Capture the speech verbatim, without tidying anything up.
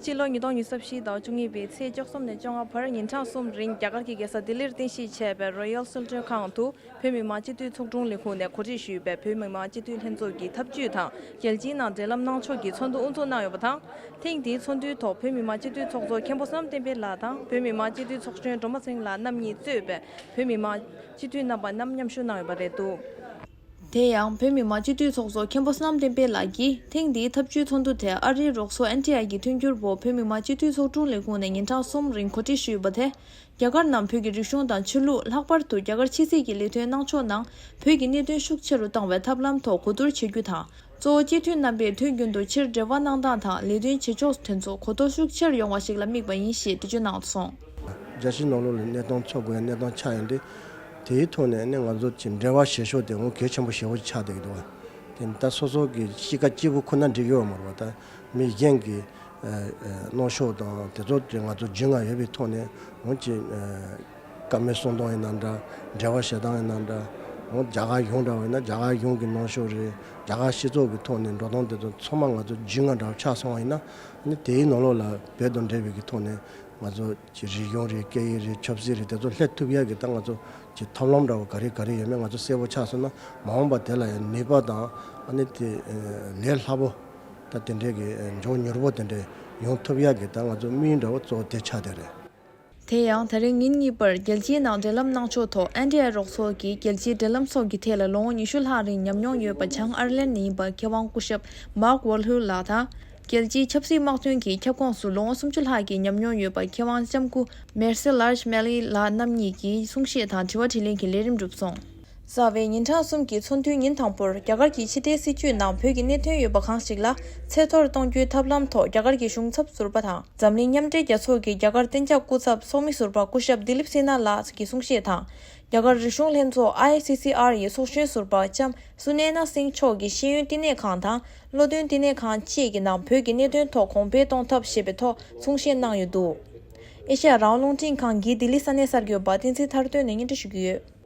ཕྱི་ལོ་ཉིས་སྟོང་ཉི་ཤུ་རྩ་བཞི་དང་བཅུ་གཉིས་པའི་ཚེས་བཅུ་གསུམ་ནས་བཅོ་ལྔ་བར་ཉིན་གྲངས་གསུམ་རིང་རྒྱ་གར་གྱི་རྒྱལ་ས་ལྡི་ལིར་རྟེན་གཞི་བྱས་པའི་རོ་ཡལ་སུལ་ཏན་ཁང་དུ་བོད་མི་མང་སྤྱི་འཐུས་ཚོགས་དྲུང་ལས་ཁུངས་ནས་གོ་སྒྲིག་ཞུས་པའི་བོད་མི་མང་སྤྱི་འཐུས་ལྷན་ཚོགས་ཀྱི་ཐབས་ཇུས་དང་རྒྱལ་སྤྱིའི་ནང་འབྲེལ་ལམ་གནང་ཕྱོགས་ཀྱི་ཚོགས་འདུ་དབུ་འཛུགས་གནང་ཡོད་པ་དང་། ཐེངས་འདིའི་ཚོགས་འདུའི་ཐོག་བོད་མི་མང་སྤྱི་འཐུས་ཚོགས་གཙོ་མཁན་པོ་བསོད་ནམས་བསྟན་འཕེལ་ལགས་དང་བོད་མི་མང་སྤྱི་འཐུས་ཚོགས་གཞོན་སྒྲོལ་མ་ཚེ་རིང་ལགས་རྣམ་གཉིས་གཙོས་པའི་བོད་མི་མང་སྤྱི་འཐུས་རྣམ་པ་རྣམས་མཉམ་ཞུགས་གནང་ཡོད་པ་རེད་འདུག་དེ་ཡང་བོད་མི་མང་སྤྱི་འཐུས་ཚོགས་གཙོ་མཁན་པོ་བསོད་ནམས་བསྟན་འཕེལ་ལགས་ཀྱིས་ཐེངས་འདིའི་ཐབས་ཇུས་ཚོགས་འདུ་དེ་ཨ་རིའི་རོགས་ཚོགས་ཨེན་ཊི་ཨའི་གི་མཐུན་འགྱུར་འོག་བོད་མི་མང་སྤྱི་འཐུས་ཚོགས་དྲུང་ལས་ཁུངས་ནས་ཉིན་གྲངས་གསུམ་རིང་གོ་སྒྲིག་ཞུས་ཡོད་པ་དེ། རྒྱ་གར་ནང་བོད་ཀྱི་རིག་གཞུང་དང་ཆོས་ལུགས། ལྷག་པར་དུ་རྒྱ་གར་ཕྱི་སྲིད་ཀྱི་ལས་དོན་གནང་ཕྱོགས་ནང་བོད་ཀྱི་གནད་དོན་ཤུགས་ཆེ་རུ་བཏང་བའི་ཐབས་ལམ་ཐོག་གོ་བསྡུར་བྱེད་རྒྱུ་དང་། གཙོ་བོ་སྤྱི་འཐུས་རྣམ་པས་དུས་རྒྱུན་དུ་ཕྱིར་འབྲེལ་བ་གནང་སྟངས་དང་ལས་དོན་བྱེད་ཕྱོགས་དེ་ཚོ་གོ་རྟོགས་ཤུགས་ཆེར་ཡོང་བ་ཞིག་ལ་དམིགས་པ་ཡིན་ཞེས་འགྲེལ་བརྗོད་གནང་སོང་། རྒྱལ་སྤྱིའི་ནང་ལོགས་ལ་གནས་སྟངས་འཚོལ་དགོས་ཡ་གནས་སྟངས་ཆགས་ཡོད་འདི། དེའི་ཐོག་ནས་ནི་ང་ཚོ་གི་འབྲེལ་བ་བྱེད་ཕྱོགས་དེ་འོང་གལ་ཆེན་པོ་ཞེ་པོ་ཅིག་ཆགས་བསྡད་ཀྱི་འདུག་བ། དེ་ནི་ད་སོ་སོ་གི་གཤིས་ཀ་གཅིག་པུ་ཁུར་ན་འགྲིག་གི་ཡོད་མ་རེད་བ། ད་མི་གཞན་གྱི་ཨ་ཨ་གནོན་ཤུགས་དང་དེ་ཚོ་དེ་ང་ཚོ་རྒྱུས་མངའ་ཡོད་པའི་ཐོག་ནས་འོང་གི་ཨ་བཀའ་མོལ་གསུང་སྟངས་ཡིན་ན་འདྲ། འབྲེལ་བ་བྱེད་སྟངས་ཡིན་ན་འདྲ། འོང་རྒྱ་གར་གཞུང་འདྲ་བ་ཡིན་ན་རྒྱ་གར་གཞུང་གི་གནོན་ཤུགས་རེད། རྒྱ་གར་སྤྱི་ཚོགས་ཀྱི་ཐོག་ནས་འགྲོ་སྟངས་དེ་ཚོ་ཚང་མ་ང་ཚོ་རྒྱུས་མངའ་འདྲ་བ་ཆགས་སོང་བ་ཡིན་ན། ཨ་ནི་དེའི་ནང་ལོགས་ལ་བོད་དང་འབྲེལ་བའི་གི་ཐོག་ནས་ང་ཚོ་གི་རིག་གཞུང་རེད། སྐད་ཡིག་རེད། ཆབ་སྲིད་རེད། དེ་ཚོ་སླེབས་ཐུབ་ཡག་གི་ད་ང་ཚོ་གི་ཐབས་ལམ་འདྲ་བོ་ག་རེ་ག་རེ་ཡོད་མེད་ང་ཚོ་གསལ་པོ་ཆགས་སོང་ན། མ་འོངས་པ་དེ་ལ་ཡང་ནུས་པ་དང་ཨ་ནི་དེ་ལས་སླ་པོ་ད་དེ་འདྲའི་གི་མགྱོགས་མྱུར་པོ་དེ་འདྲའི་ཡོང་ཐུབ་ཡག་གི་ད་ང་ཚོ་དམིགས་ཡུལ་འདྲ་བོ་གཙོ་བོ་དེ་ཆགས་བསྡད་རེད། དེ་ཡང་ད་རིང་ཉིན་གཉིས་པར་རྒྱལ་སྤྱིའི་ནང་འབྲེལ་ལམ་གནང་ཕྱོགས་ཐོག་ཨེན་ཌི་ཨའི་རོགས་ཚོགས་ཀྱི་རྒྱལ་སྤྱིའི་འབྲེལ་ལམ་སོགས་ཀྱི་ཐད་ལ་ལོ་ངོ་ཉི་ཤུ་ལྷག་རིང་ཉམས་མྱོང་ཡོད་པ་བྱང་ཨར་ལན་ནས་ཡིན་པ་མཁས་དབང་སྐུ་ཞབས་མཱག་ཝོལ་ཧུལ་ལགས་དང་། རྒྱལ་སྤྱིའི་ཆབ་སྲིད་དམག་དོན་གྱི་ཁྱབ་ཁོངས་སུ་ལོ་ངོ་སུམ་ཅུ་ལྷག་གི་ཉམས་མྱོང་ཡོད་པ་མཁས་དབང་ལྕམ་སྐུ་མེར་སེ་ལཱར་ཇི་མེ་ལི་ལགས་རྣམ་གཉིས་ཀྱིས་གསུང་བཤད་དང་དྲི་བ་དྲིས་ལན་གྱི་ལས་རིམ་གྲུབ་སོང་། རྩ་བའི་ཉིན་གྲངས་གསུམ་གྱི་ཚོགས་འདུའི་ཉིན་དང་པོར་རྒྱ་གར་གྱི་ཕྱི་འབྲེལ་སྲིད་བྱུས་ནང་བོད་ཀྱི་གནད་དོན་ཡོད་པ་གང་ཞིག་ལ་ཚད་མཐོར་གཏོང་རྒྱུའི་ཐབས་ལམ་ཐོག་རྒྱ་གར་གྱི་གཞུང་ཚབ་ཟུར་པ་དང་འཛམ་གླིང་མཉམ་འབྲེལ་རྒྱལ་ཚོགས་ཀྱི་རྒྱ་གར་གཏན་འཇགས་སྐུ་ཚབ་ཚོགས་མི་ཟུར་པ་སྐུ་ཞབས་དི་ལིབ་སི་ན་ལགས་ཀྱི་གསུང་བཤད་དང་། རྒྱ་གར་རིག་གཞུང་ལྷན་ཚོགས་ཨའི་སི་སི་ཨར་ཡི་ཚོགས་གཞོན་ཟུར་པ་ལྕམ་སུ་ནེ་ན་སིང་མཆོག་གིས་ཤེས་ཡོན་བསྟི་གནས་ཁང་དང་བློ་འདོན་བསྟི་གནས་ཁང་བཅས་ཀྱི་ནང་བོད་ཀྱི་གནད་དོན་ཐོག་གོང་འཕེལ་གཏོང་ཐབས་ཞེས་པའི་ཐོག་གསུང་བཤད་གནང་ཡོད་འདུག་ཨེ་ཤ་ཡ་རང་དབང་རླུང་འཕྲིན་ཁང་གི་ལྡི་ལི་ས་གནས་གསར་འགོད་པ་བསྟན་འཛིན་ཐར་སྟོན་ནས་སྙན་སྒྲོན་ཞུ་གི་ཡོད།